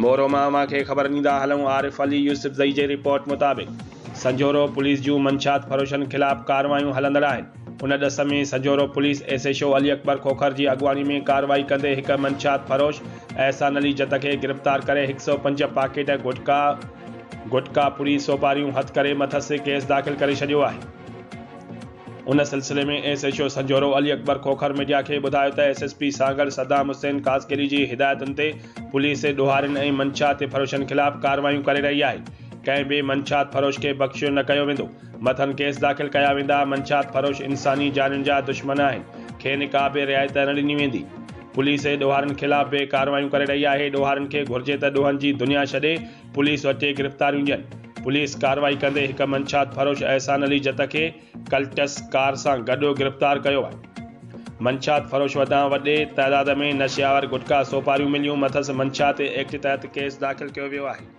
مورو مان اوهان کي خبر ڏيندا هلون عارف علي يوسفزئي جي رپورٽ مطابق سنجهورو پوليس جون منشيات فروشن خلاف ڪارروايون هلندڙ آهن ان ڏس ۾ Sanjhoro police S H O Ali Akbar Khokhar جي اڳواڻي ۾ ڪارروائي ڪندي هڪ منشيات فروش احسان علي جت کي گرفتار ڪري 105 پاڪيٽ گٽڪا گٽڪا پڙي سوپاريون هٿ ڪري مٿس ڪيس داخل ڪري ڇڏيو آهي. ان سلسلي ۾ S H O Sanjhoro Ali Akbar Khokhar media کي ٻڌايو ته S S P Sanghar Saddam Hussain Khaskheli جي هدايتن تي پوليس ڏوهارين ۽ منشيات فروشن خلاف ڪارروايون ڪري رهي آهي، ڪنهن به منشيات فروش کي بخشيو نه ڪيو ويندو، مٿن ڪيس داخل ڪيا ويندا، منشيات فروش انساني جانين جا دشمن آهن، کين ڪا به رعايت نه ڏني ويندي. پوليس ڏوهارين خلاف به ڪارروايون ڪري رهي آهي، ڏوهارين کي گهرجي ته ڏوهن جي دنيا ڇڏي پوليس اچي گرفتاريون ڏين. پوليس ڪارروائي ڪندي هڪ منشيات فروش احسان علي جت کي ڪلٽس ڪار سان گڏ گرفتار ڪيو آهي. منشيات فروش وٽان وڏي تعداد ۾ نشي آور گٽڪا سوپاريون مليون، مٿس منشيات ايڪٽ تحت ڪيس داخل ڪيو ويو آهي.